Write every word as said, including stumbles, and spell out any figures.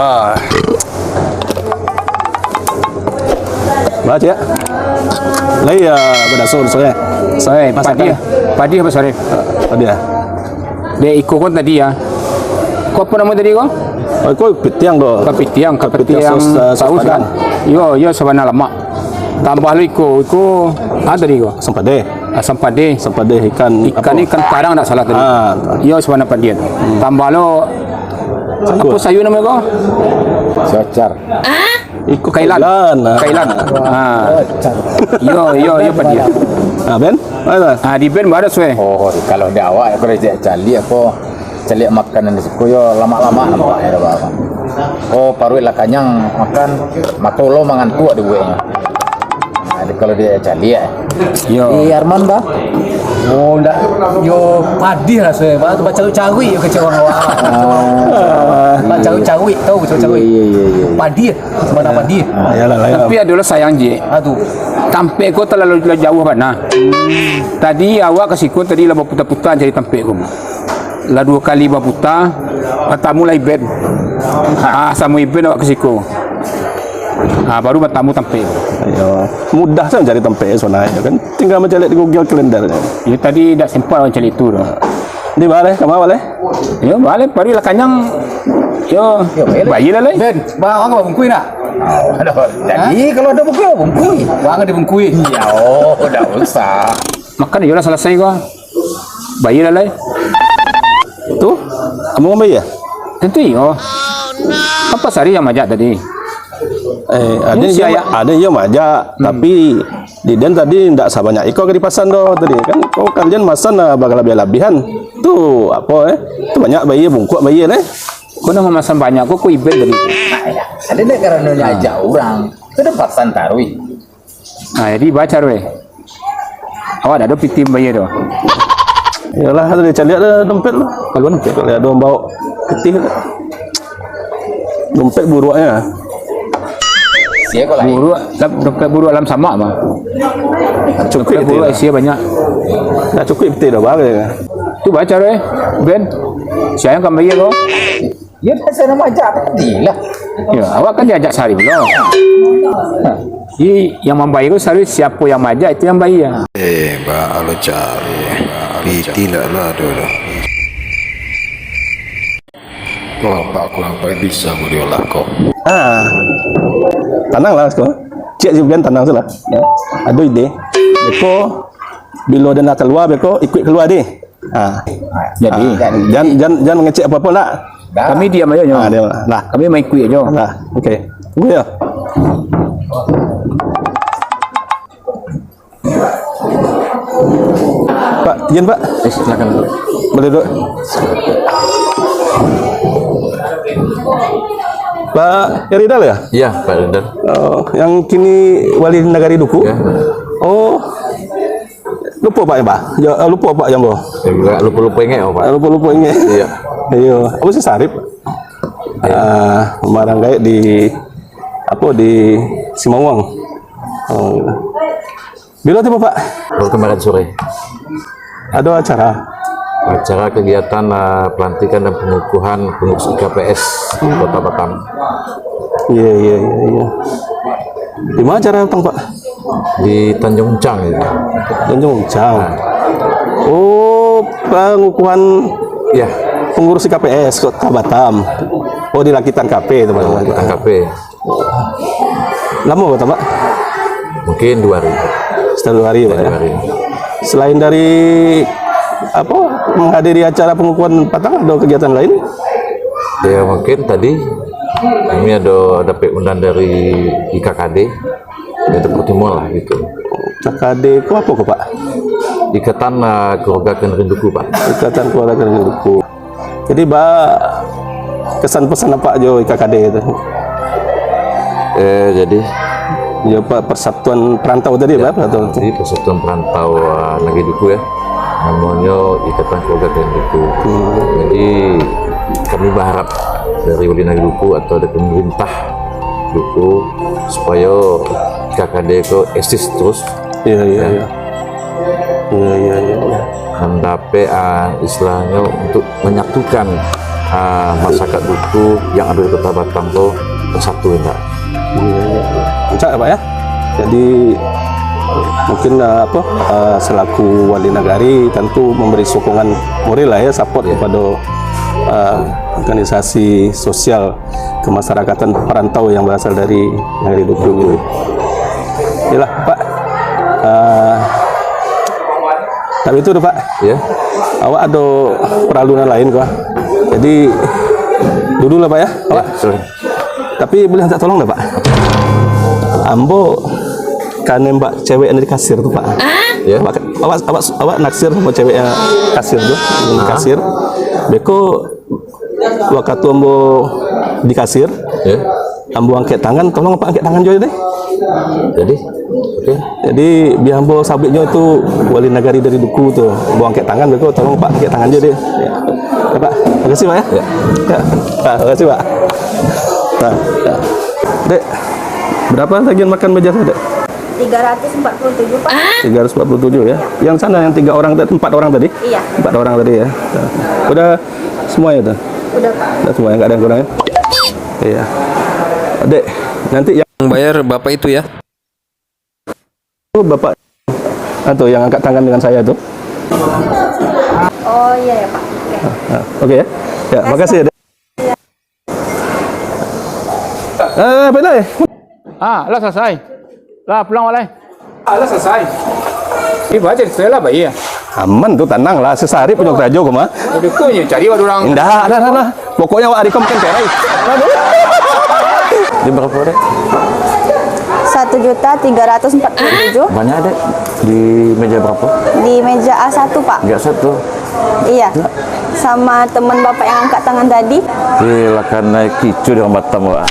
Ah. Baca ya. Lai ya, badaso sore. Sore, padi. Padi apa sore? Padi ya. Dek iko kan tadi ya. Ko apa namo tadi ko? Oh, iko kapitiang do. Kapitiang, kapitiang saus, eh, saus kan. Yo, yo sabana lamak. Tambah lo iko, iko apa tadi ko? Asam padeh. Asam padeh. Asam padeh ikan. Ikan apa? Ikan karang ndak salah tadi. Ah. Yo sabana padian. Tambah lo apa sayur namo ko? Cacar. Iko kailan. Kailan, ah. Kailan. Ah. Yo, yo, yo padian. Ah, Ben? Mana? Ah, di Ben baru suwe. Oh, kalau di awak, kalau caliak, caliak makanan di siko yo lamak-lamak nampaknyo dah, Bang. Oh, paruik lah kanyang makan, mato lo mangantuak dibueknyo. Nah, di, kalau di caliak. Yo. Di Arman, Bang? Oh, ndak. Yo padih raso, Bang. Tu bacaruik-caruik yo kecek urang awak. Ah. Bacaruik-caruik, tau bacaruik-caruik. Iyo, iyo, iyo, iyo. Padih, sabana padih. Ah, iyolah, lah, iyo. Tapi adolah sayang, Jik. Ah, tu. Tampek ko talalu jauah bana. Tadi awak ka siko tadi lah baputa-puta cari tampek ko. Lah duo kali baputa, batamu lah Iben. Ah, samo Iben awak ka siko. Ah, baru batamu tampek. Iyo. Mudah sajo cari tampek sabananyo kan. Tingga mancaliak di Google Calendar. Yo tadi dak sempat awak caliak tu doh. Di baleh, ka ma baleh? Yo baleh, paruik lah kanyang. Yo, bayia lah lai. Ben, bang, awak ka babungkuih nak? Aduh, jadi kalau ado bungkuih, babungkuih. Bang ado bungkuih. Yo, dak usah. Makan yo lah salasai ko. Bayia lah lai. Tu, ambo bayia? Tantu iyo. Kan Pak Sari nan maajak tadi. Eh, ado nan iyo maajak, tapi di den tadi ndak sabanyak iko ka dipasan doh tadi. Kan ko kalian masan lah bakalabiah-labiahan. Tu apo, eh? Tu banyak bayia, bungkuak bayia, eh? Ko nan mamasan banyak ko, ko Iben tadi. Nah, yo. Ado ndak karano nyo ajak urang? Ko ado pasan taruih. Nah, jadi baco weh. Awak dak ado pitih bayia tu. Iyolah, tadi caliak dah dompet tu. Kalua dompet. Caliak ado mambaok pitih tu. Dompet buruaknyo. Sia ko lai. Buruak, lam-, dompet buruak lam samak mah. Cukuik dompet buruak lah. Sia banyak. Dak cukuik pitih dah, Bang. Tu baco weh, Ben. Sia nan ka bayia ko? Yo, dah sanak maajak tadi lah. Yo, awak kan diajak sahari pulo. Jadi, nan mambayia tu sahari, siapo nan maajak, itu nan bayia. Eh, baa lo caro. Pitih ndak lo ado doh. Kok apak kurang pai bisa ko diolah ko. Ah. Tanang lah, Mas, ko. Cek si Bian tanang tu lah. Ado ide. Beko, bilo den lah kalua, beko ikuik kalua deh. Ah. Jadi? Ah, jan, jan, jan mangecek apo-apo nak. Dah. Kami diam ajo nyo. Ah, diam lah. Lah. Kami maikuik ajo. Lah. Oke. Tunggu yo. Pak, izin, Pak. Eh, silakan. Boleh duduk. Pak Rizal ya? Iya, Pak Rizal. Oh, yang kini wali nagari Duku? Iya. Oh. Lupo Pak yo, Pak? Yo, eh, lupo Pak yo, Bang? Yo, lupo-lupo ingek, Pak. Lupo-lupo ingek. Iya. Iyo. Apo si Sarip? Iya. Ah, maranggaek di, apo, di Simawang. Oh. Bilo tibo, Pak? Baru kemarin sore. Ado acara? Acara kegiatan, ah, pelantikan dan pengukuhan pengurus I K P S Kota Batam. Iya, iya, iya, iya. Di mana acara, Bang, Pak? Di Tanjung Uncang itu. Tanjung Uncang. Ah. Oh, pengukuhan. Iya. Pengurus I K P S Kota Batam. Oh, di Lakitan Cafe itu, Pak. Lakitan Cafe. Lamo, Pak, Pak? Mungkin dua hari. Sekitar dua hari, Pak, ya? Dua hari. Selain dari, apo, menghadiri acara pengukuhan patang, ado kegiatan lain? Ya, mungkin tadi kami ado dapek undangan dari I K K D, itu pertemuan lah gitu. I K K D ko apo ko, Pak? Ikatan, ah, Keluarga Kanarin Duku, Pak. Ikatan Keluarga Kanarin Duku. Jadi, ba, kesan pesan apak jo I K K D tu? Eh, jadi? Yo, Pak, Persatuan Perantau tadi, ya, Pak, Persatuan. Jadi Persatuan Perantau, ah, Nagari Duku, ya. Namonyo Ikatan Keluarga Kanarin Duku. Hmm. Jadi, kami berharap dari Wali Nagari Duku atau dari pemerintah Duku, supayo I K K D ko eksis terus. Iya, iya, ya. Iya. Iya, iya, iya, iya. Mandapek, ah, istilahnyo untuk menyatukan Ah, masyarakat Duku yang ada di Kota Batam tu bersatu, Pak. Iya, iya, iya. Rancak ya, Pak, ya? Jadi, mungkin, ah, apa, ah, selaku wali nagari tentu memberi sokongan moral lah ya, support kepada, ah, organisasi sosial kemasyarakatan perantau yang berasal dari nagari Duku. Yalah, Pak. Ah, tapi itu tu, Pak. Ya. Awak ada perlu nan lain, Pak. Jadi, dulu lah, Pak, ya. Awak. Ya, sorry. Tapi boleh minta tolong dah, Pak? Ambo ka nembak cewek yang di kasir tu, Pak. Ya. Awak, awak, awak, awak naksir sama cewek yang kasir tu, yang di kasir. Beko wakatu ambo di kasir, ya, ambo angkek tangan, tolong Pak angkek tangan juo deh. Jadi, oke. Jadi, biar ambo sabuiknyo tu wali nagari dari Duku tu. Ambo angkek tangan, beko tolong Pak angkek tangan juo deh. Ya. Ya, Pak. Makasih, Pak, ya. Ya. Ya. Pak, makasih, Pak. Nah, ya. Dek, berapa tagihan makan meja saya, Dek? Tiga ratus empat puluh tujuh, Pak. Tiga ratus empat puluh tujuh, ya. Yang sana, yang tiga orang tadi, empat orang tadi? Iya. Empat orang tadi, ya. Udah semua ya, tuh? Udah, Pak. Udah semua, yang nggak ada yang kurang, ya? Iya. Dek, nanti yang bayar Bapak itu, ya? Oh, Bapak, ah, tuh, yang angkat tangan dengan saya tuh. Oh, iya, ya, Pak. Oke. Ah, oke, ya. Ya, makasih, ya, Dek. Eh, Pak Inai. Ah, lah selesai. Lah, pulang, Wak, lai. Ah, lah selesai. Eh, baca cerita lah, baik ya. Aman tu, tanang lah. Sesari punyo karajo ko mah. Udah ko nyo cari wak urang. Indak, dah, dah, dah. Pokoknya wak ari ko makan cerai. Aduh. Di berapa, Dek? Satu juta tiga ratus empat puluh tujuh. Banyak, Dek. Di meja berapa? Di meja A satu, Pak. Meja A satu. Iya. Sama teman Bapak yang angkat tangan tadi. Eh, lah kanai kicu di urang Batam, wak.